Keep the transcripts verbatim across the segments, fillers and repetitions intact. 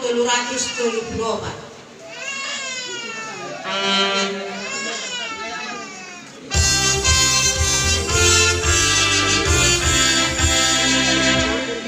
tolu ratus tolu pulu opat.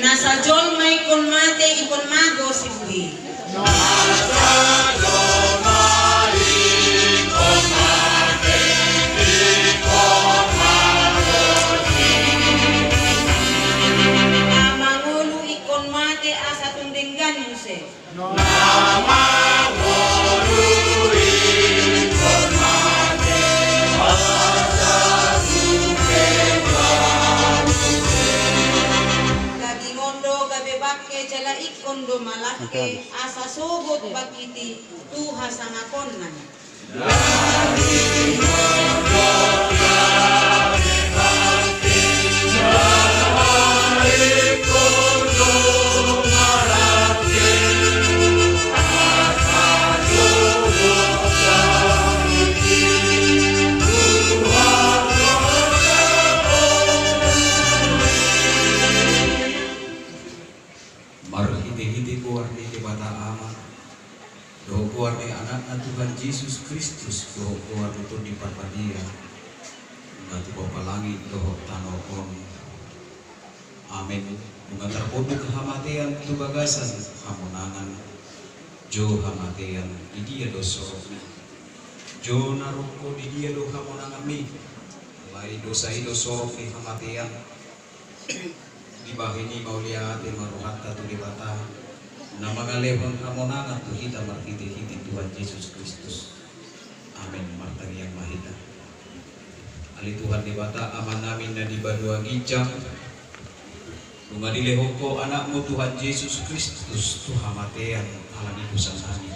Na sajolma ingkon mate, ingkon mago sibuhi. Na mangolu ingkon mate asa tung denggan muse. Daging on do gabe bangke jala ingkon do malangke asa sogot bangkiti tu hasangaponna. Marhitehite goar ni Debata Ama, dohot goar ni Anakna Tuhan Jesus Kristus, dohot goar ni Tondi Parbadia, na tumompa langit dohot tano on. Amen. Nunga tarponduk hamatean tu bagasan hamonangan, jo hamatean, di dia do sorokmi? Jo na rongko, di dia do hamonanganmi? Alai dosa i do sorok ni hamatean. Dibahen i mauliate ma rohanta tu Debata, na mangalehon hamonangan tu hita marhitehite Tuhan Jesus Kristus. Amen. Martangiang ma hita. Ale Tuhan Debata, Amanami na di banua ginjang, nunga dilehon Ho Anakmu Tuhan Jesus Kristus tu hamatean ala ni dosanami.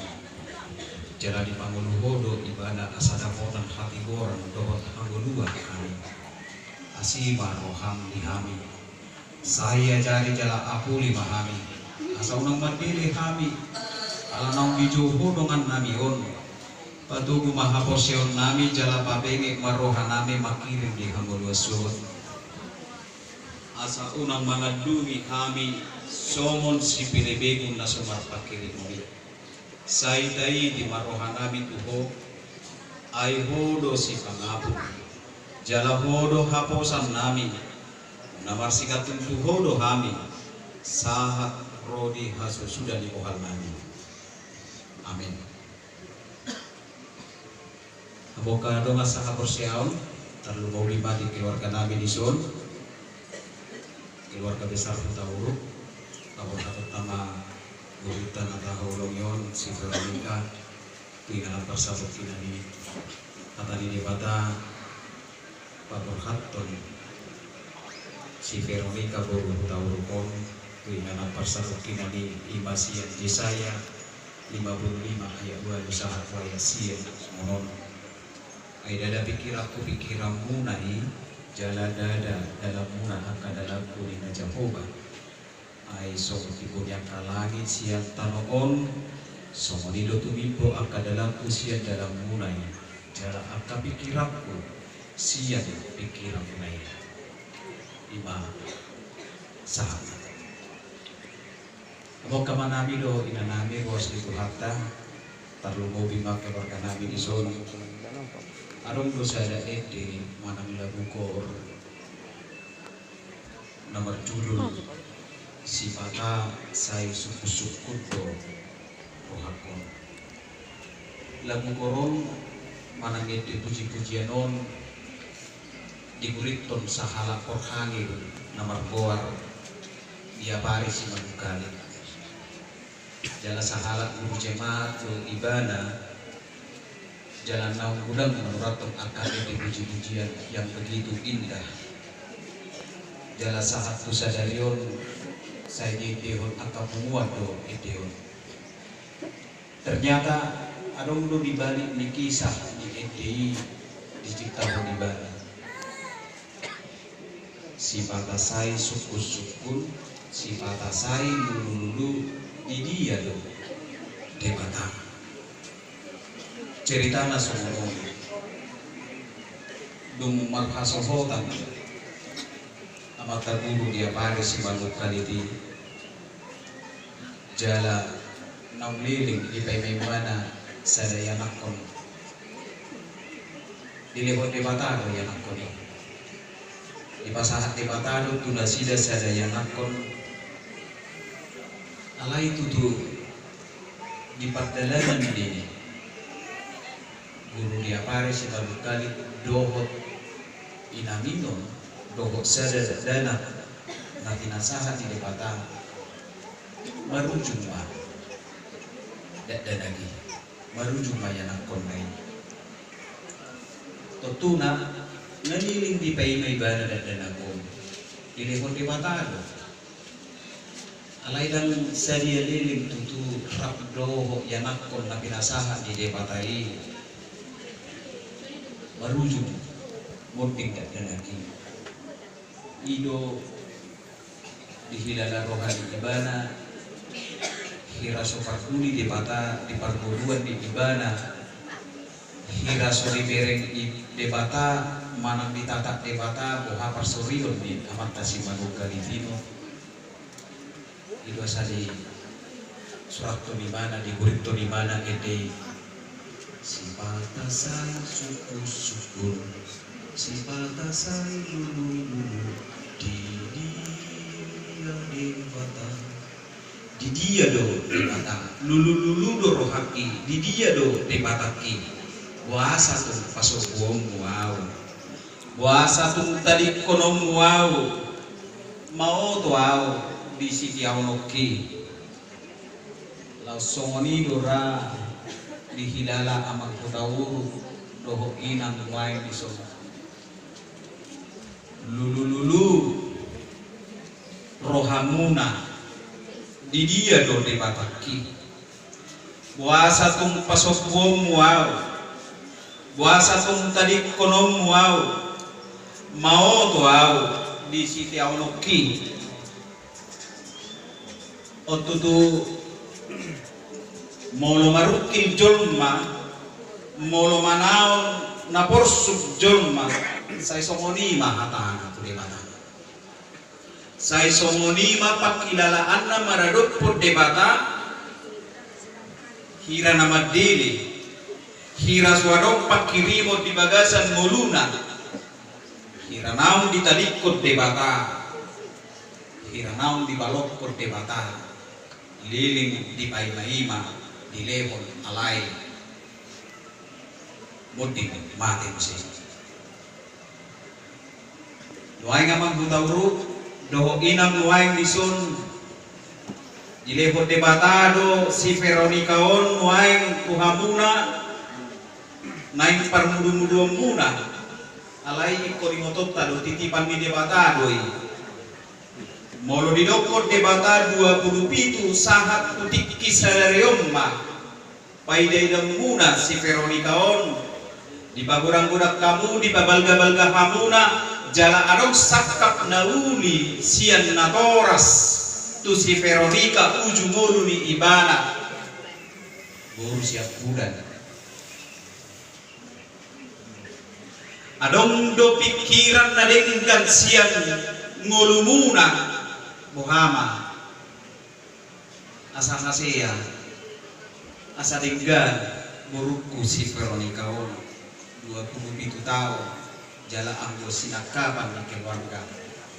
Jala dipangolu Ho do Ibana asa dapotan hatigoran dohot hangoluan hami. Asi ma roham di hami. Sai ajari jala apuli ma hami, asa unang mandele hami, ala naung dijou Ho dongannami on. Patogu ma haporseaonnami jala pabenget ma rohanami mangkirim di hangoluan sogot, asa unang mangandungi hami songon sipelebegu na so marpangkirim i. Sai taiti ma rohanami tu Ho, ai Ho do sipangapul, jala Ho do haposannami, na marsikantun tu Ho do hami, sahat ro di hasusuda ni bohalnami. Amen. Angka dongan sahaporseaon, tarlumobi ma di keluarganami dison, keluarga besar Hutauruk, paborhatonta ma boruta na tahaholongi on, si Veronica, tu inganan parsatongkinan i. Hata ni Debata, paborhaton si Veronica boru Hutauruk on tu inganan parsatongkinan i, ima sian Jesaya lima puluh lima ayat ualu sahat tu ayat sia, songon on. Ai ndada pingkiranku pingkiranmuna i, jala ndada dalanmuna angka dalanku, ninna Jahowa. Ai songon timbul ni angka langit sian tano on, songon i do tumimbo angka dalanku sian dalanmuna i, jala angka pingkiranku sian pingkiranmuna i. Ima sahat. Amang amanami dohot inanami, ruas ni Tuhanta, tarlumobi ma keluarganami dison. Adong do sada ende manang lagu koor na marjudul Sipata Sai Sungkunsungkun do Rohangkon. Lagu koor on manang ende pujipujian on diguritkon sahalak parhangil na margoar Diapari Simanungkalit. Jala sahalak guru jemaat do ibana, jala naung godang manurathon angka ende pujipujian yang begitu indah. Jala sahat tu sadari on sai diendehon angka punguan do ende on. Ternyata adong do di balik ni kisah ni ende i diciptahon ibana. Sipata sai sungkunsungkun, sipata sai lulululu, di dia do Debata. Ceritana songon on. Dung marhasohotan amanta guru Diapari Simanungkalit i, jala Naung leleng dipaima-imana sada ianakhon. Dilehon Debata do ianakhon i. Dipasahat Debata do tu nasida sada ianakhon. Alai tutu di pardalanan ni guru Diapare Sitalukalik dohot inanginon dohot sada dakdanak na pinasahat ni Debata, marujung ma dakdanak i, marujung ma ianakhonna i. Tontuna, nga leleng dipaima ibana dakdanak on, dilehon Debata do. Alai ndang sadia leleng tutu rap dohot ianakhon na pinasahat ni Debata i, marujung monding dakdanak i. I do dihilala roha ni ibana, hira so parduli Debata di parngoluan ni ibana, hira so dibereng i Debata manang ditatap Debata boha parsorion ni Amanta Simanungkalit i. I do asa disurathon ibana, diguriphon ibana ende i: Sipata sai sungkun-sungkun, sipata sai lulu-lulu, di dia Debata? Di dia do Debata? Lulu-lulu do rohangki, di dia do Debatangki? Boasa tung pasombuonmu ahu? Boasa tung tadingkononmu ahu? Maoto ahu di sitiaononki. Laos songon i do ra dihilala amang Hutauruk dohot inang nuaeng dison. Lulu-lulu rohamuna, di dia do Debatangki? Boasa tung pasombuonmu ahu? Boasa tung tadingkononmu ahu? Maoto ahu di sitiaononki. On tutu, molo marungkil jolma, molo manaon na porsuk jolma, sai songon i ma hatana tu Debata. Sai songon i ma panghilalaanna maradophon Debata. Hira na mandele, hira so adong panghirimon di bagasan ngoluna, hira naung ditadingkon Debata, hira naung dibalokhon Debata, leleng dipaima-ima, dilehon, alai monding mate muse. Nuaeng amang Hutauruk dohot inang nuaeng dison, dilehon Debata do si Veronika on nuaeng tu hamuna, naeng parmudu-muduonmuna. Alai ingkon ingotonta do, titipan ni Debata do i. Molo didokkon Debata dua pulu pitu sahat tu tingki sadari on ma paida-idaonmuna si Veronika on, dipagodang-godang hamu, dipabalga-balga hamuna, jala adong sangkap na uli sian natoras tu si Veronika uju ngolu ni ibana, boru siampudan. Adong do pingkiran na denggan sian ngolumuna, boha ma? Asa hasea, asa denggan borungku si Veronika on, dua pulu pitu taon, jala anggo sinangkapan ni keluarga,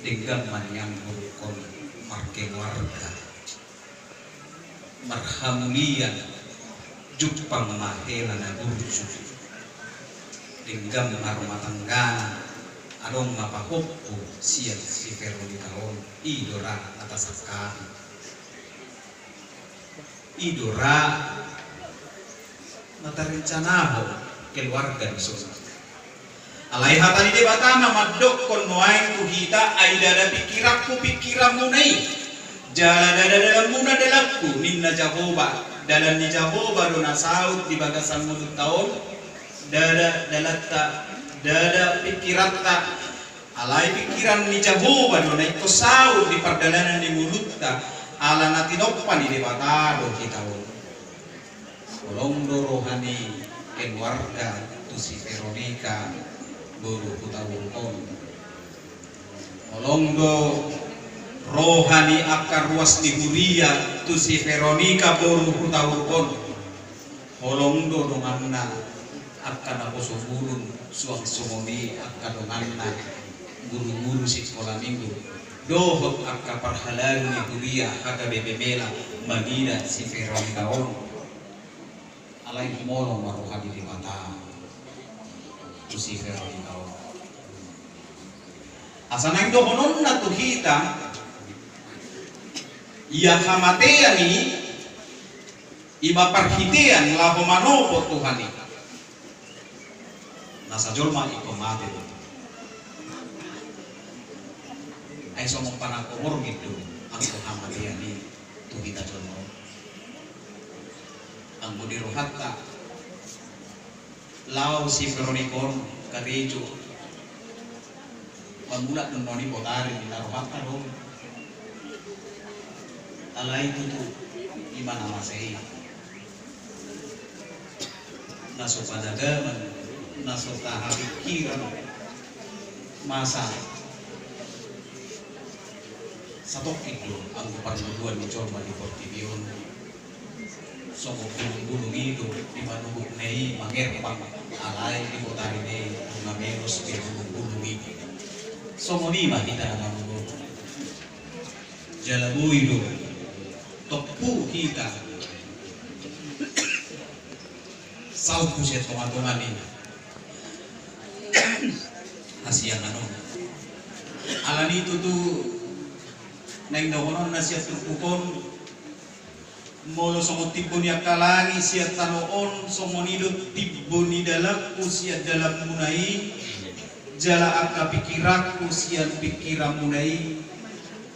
denggan ma nian borungkon markeluarga, marhamulian, jumpang ma hela na burju, denggan ma rumah tanggana, adong ma pahompu sian si Veronika on, i do ra na tasangkapi. I do ra na tarencanahon keluarga dison. Alai hata ni Debata ma mandokkon nuaeng tu hita, ai ndada pingkiranku pingkiranmuna i, jala ndada dalanmuna dalanku, ninna Jahowa. Dalan ni Jahowa do na saut di bagasan ngolunta on, ndada dalanta, ndada pingkiranta. Alai pingkiran ni Jahowa do na ingkon saut di pardalanan ni ngolunta, ala na tinompa ni Debata do hita on. Holong do roha ni keluarga tu si Veronika boru Hutauruk on. Holong do Roha ni angka ruas ni huria tu si Veronika boru Hutauruk on. Holong do donganna angka naposo bulung, suang songon i angka donganna guru-guru sikola minggu dohot angka parhalado ni huria H K B P Mela mangida si Veronika on. Alai humolong ma roha ni Debata tu si Veronika on. Asa naeng dohononna tu hita, ia hamatean i, i ma parhitean laho manopot Tuhan i. Nasa jolma ingkon mate do. Ai songon panangko morngit do anggo hamatean i tu hita jolma on. Anggo di rohanta, laho si Veronika on karejo, mangulak do noni botari di na rohanta do. Alai tutu, i ma na masa i. Na so padagaman, na so taha pingkiran, masa satongkin do anggo parngoluan ni jolma di portibi on. Songon bulung-bulung i do di manurukna i mangerpang, alai di botari i nunga melos be bulung-bulung i. Songon i ma hita na manuruk. Jala boi do tompu hita saut tu sian tonga-tonga ni hasiangan on. Alani tutu naeng dohononna sian turpuk on, molo songon timbo ni angka langit sian tano on, songon i do timbo ni dalanku sian dalanmuna i, jala angka pingkiranku sian pingkiranmuna i.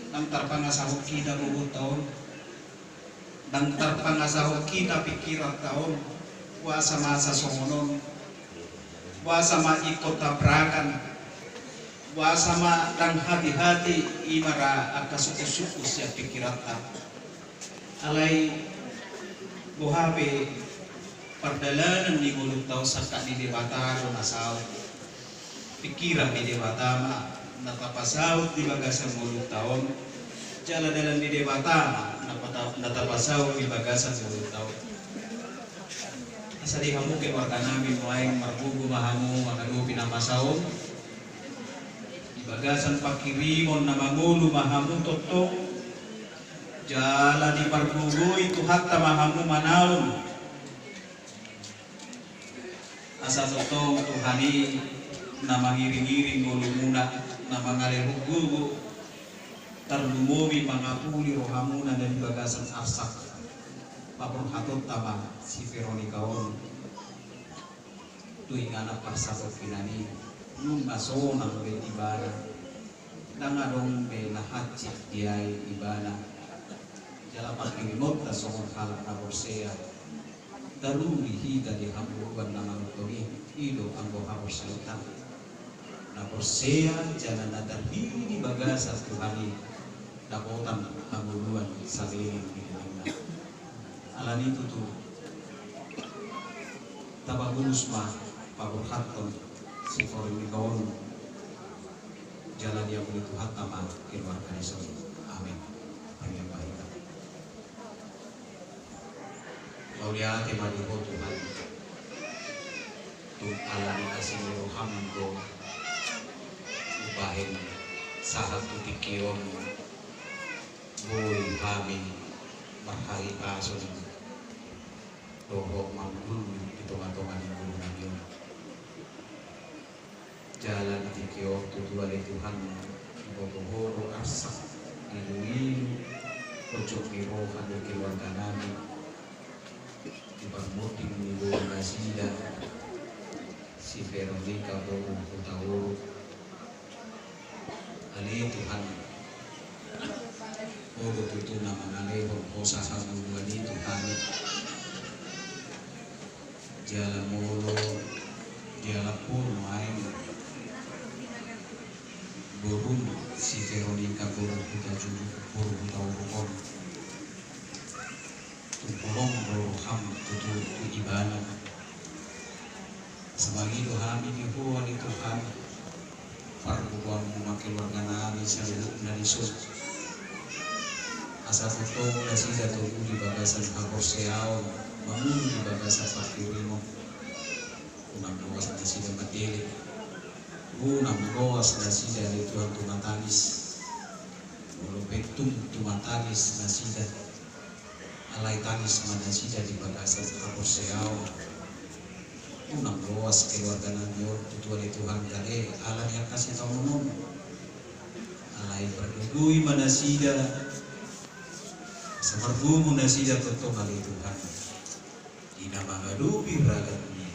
Ndang tarpangasahon hita gogonta on, ndang tarpangasahon hita pingkiranta on. Boasa masa songon on? Boasa ma ingkon tabrakan? Boasa ma ndang hati-hati i ma ra angka sungkun-sungkun sian pingkiranta? Alai boha pe pardalanan ni ngolunta on, sangkap ni Debata do na saut. Pingkiran ni Debata ma na tapasaut di bagasan ngolunta on, jala dalan ni Debata ma na pata-, na tapasaut di bagasan ngolunta on. Asa di hamu keluarganami, nuaeng margogo ma hamu mangadopi na masa on. Di bagasan panghirimon na mangolu ma hamu tongtong, jala dipargogoi Tuhanta ma hamu manaon. Asa tongtong Tuhan i na mangiring-iring ngolumuna, na mangalehon gogo, tarlumobi mangapuli rohamuna na di bagasan arsak paborhatonta ma si Veronika on. Tu inganan parsatongkinan i, nunga sonang be ibana, ndang adong be na hansit diae ibana. Jala panghirimonta songon halak na porsea, taruli hita di hangoluan na manongtong i, i do anggo haporseaonta. Na porsea jala na tarhiri di bagasan Tuhan i, dapotan hangoluan saleleng di lelengna. Alani tutu, tapabulus ma paborhathon si Veronika on, jala diampuni Tuhanta ma keluarga dison. Amen. Martangiang ma hita. Mauliate ma di Ho Tuhan, tung ala ni asi ni roham do umbahen sahat tu tingki on, boi hami marhahipason dohot mangolu di tonga-tonga ni ngolunami on. Jala di tingki on tutu ale Tuhan, diboto Ho do arsak, ilu-ilu, ojok ni roha ni keluarganami, di parmonding ni boru nasida, si Veronika boru Hutauruk. Ale Tuhan, Ho do tutu na mangalehon hosa hangoluan i tu hami. Jala molo dialap Ho nuaeng borum si Veronika boru Hutajulu, boru Hutauruk on, tung holong do roham tutu tu ibana. Asa mangido hami di Ho ale Tuhan, pargogoi ma keluarganami saluhutna dison. Asa tongtong nasida tubu di bagasan haporseaon, mangolu di bagasan panghirimon. Unang loas nasida mandele. Unang loas nasida ale Tuhan tumatangis. Molo pe tung tumatangis nasida, alai tangis ma nasida di bagasan haporseaon. Unang loas keluarga nami on tutu ale Tuhan, gale ala ni angka sitaonon on. Alai pargogoi ma nasida, asa margogo nasida tongtong ale Tuhan, di na mangadopi ragam ni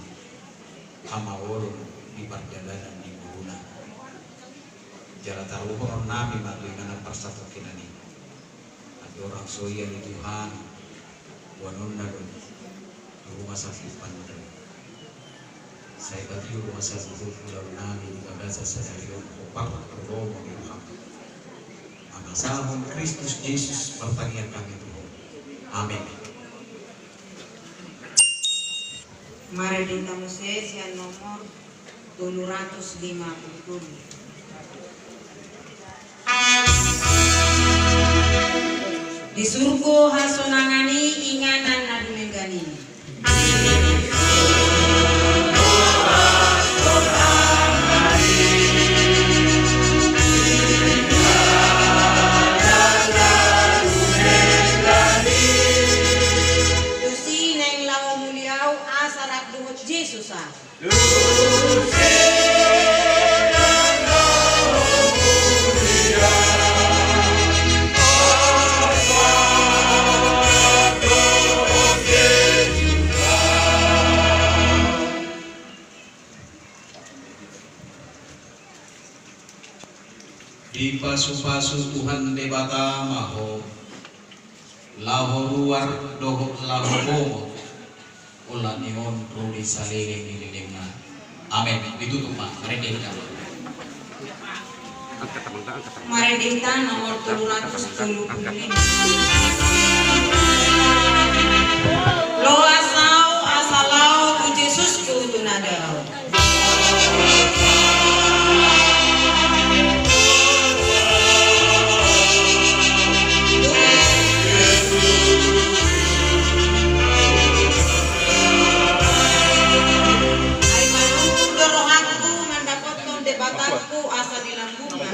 hamaolon di pardalanan ni ngoluna. Jala taruhonon nami ma tu inganan parsatongkinan i. Andorang so i ale Tuhan, boanonna do tu rumah sakit Pandan. Sai patio rumah sakit ulaon nami di bagasan sadari on, hombar tu lomo ni roham. Mangasahon Kristus Jesus martangiang hami tu Ho. Amen. Marende hita muse sian nomor tolu ratus lima puluh tolu. Di surgo hasonangan i, inganan na dumenggan i. Tusi naeng laho muliau asa rap dohot Jesus ah. Dipasupasu Tuhan Debata ma ho. Laho ruar dohot laho bongot, olat ni on ro di saleleng ni lelengna. Amen. Ditutup ma, marende hita. Marende hita nomor tolu ratus tolu puluh lima. Loas ahu asa laho tu Jesus, tu na dao. Ai manungkun do rohangku mandapothon Debatangku asa dilambungna.